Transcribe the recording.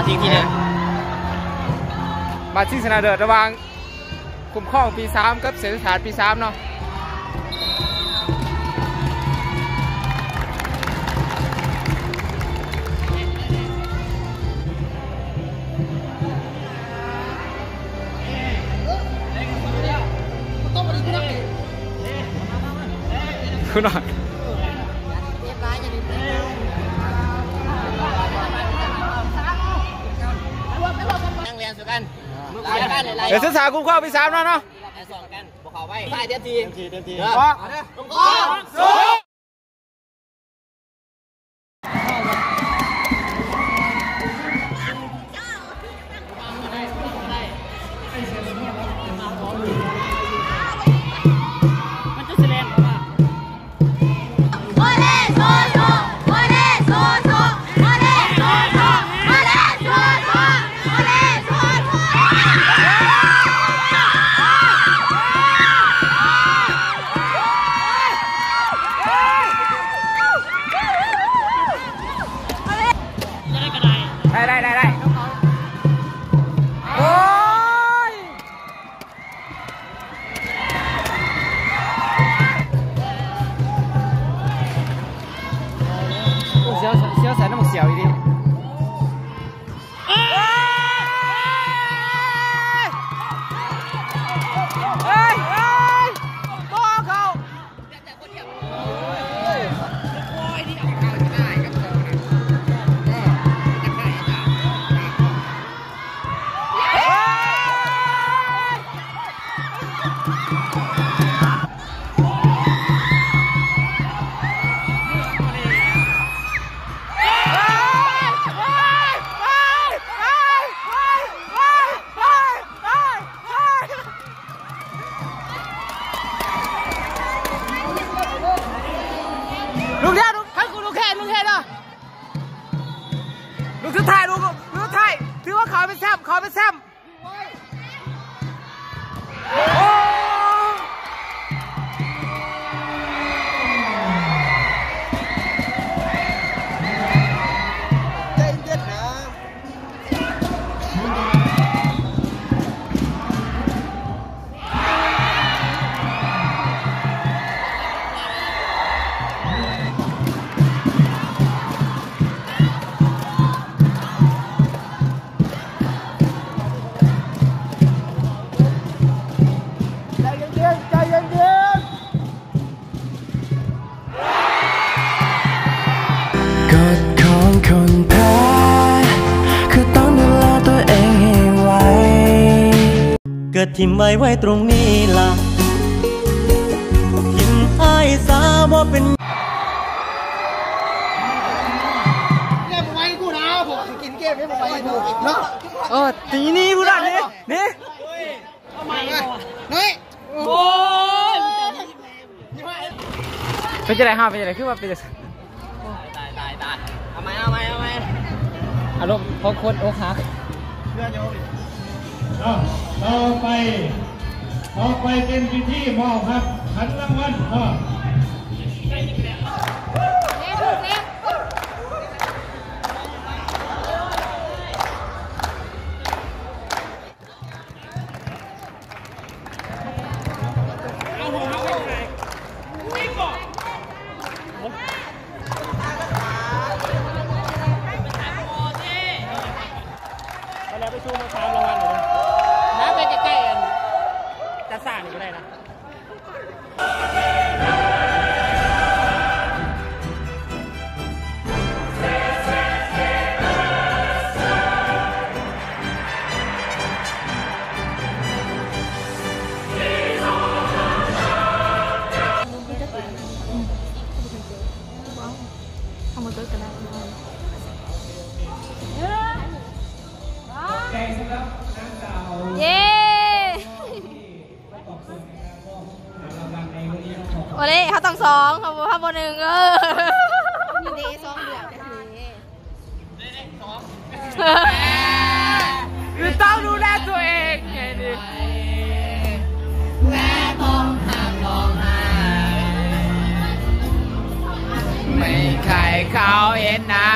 ຊິງທີໜຶ່ງ ບາດຊິງຊະນະເລີດລະຫວ່າງຄຸ້ມຄອງປີສາມກັບເສດຖະສາດປີສາມເນາະ. ນັກຮຽນສູ່ກັນ ເອີ ສຶກສາຄຸ້ມຄອງປີສາມເນາະ ເນາະ ແລະສອງກັນ ບໍ່ເຂົ້າໄວ້ ເຕັມທີ່ ເຕັມທີ່ ເຕັມທີ່ ເອີ ເອົາເດີ ໄດ້ ໄດ້ ໄດ້ ໄດ້ ໂອ້ຍ ໂອ້ ສຽວ ສຽວໃສ່ນຳໝາກສຽວອີ່ຫຼີ. ເອີຍ ເອີຍ ເອີຍ ບໍ່ເຂົ້າ. ລູກດຽວ ລູກ ໃຫ້ກູລູກແຂນ ລູກແຂນເດີ ລູກສຸດທ້າຍ ລູກ ລູກສຸດທ້າຍ ຖືວ່າເຂົາເປັນແຊ້ມ ເຂົາເປັນແຊ້ມ. ໂອ້ ໃຈເຢັນນະ. ໃຈເຢັນໆ ໃຈເຢັນໆ. ກົດຂອງຄົນແພ້ ຄືຕ້ອງດູແລຕົວເອງໃຫ້ໄວ. ເກີດຖິ້ມໄວ້ ໄວ້ຕົງນີ້ລະ ຖິ້ມອ້າຍສາບໍ່ເປັນ. ເອີ ຕີນີ້ພຸ້ນນະ ນີ້ ນີ້. ໂອ້ຍ ເປັນຈັ່ງໃດຮະ ເປັນຈັ່ງໃດ ຄືວ່າເປັນຈັ່ງຊັ້ນ? ຕາຍ ຕາຍ ຕາຍ ເອົາໃໝ່ ເອົາໃໝ່ ເອົາໃໝ່ ອາລົມຂອງຄົນອົກຫັກ. ເນາະ ຕໍ່ໄປ ຕໍ່ໄປເປັນພິທີມອບຮັບຂັນລາງວັນເນາະ. ໄປແລ້ວ ໄປຊູມາສາມລາງວັນເລີຍ ນະ ໄປໃກ້ໆ ອັນຈັດສ້າງນີ້ກໍໄດ້ນະ. ເຢ້ ໂອເລ ເຮົາຕ້ອງສອງ ເຮົາ ເຮົາບໍ່ໜຶ່ງ ເອີ ມີເດສອງດວງເດ້ ຄືຕ້ອງດູແລຕົວເອງໄງນີ້ ແລະຕ້ອງຫ້າມຮ້ອງໄຫ້ ໄມ່ໃຫ້ເຂົາເຫັນໜ້າ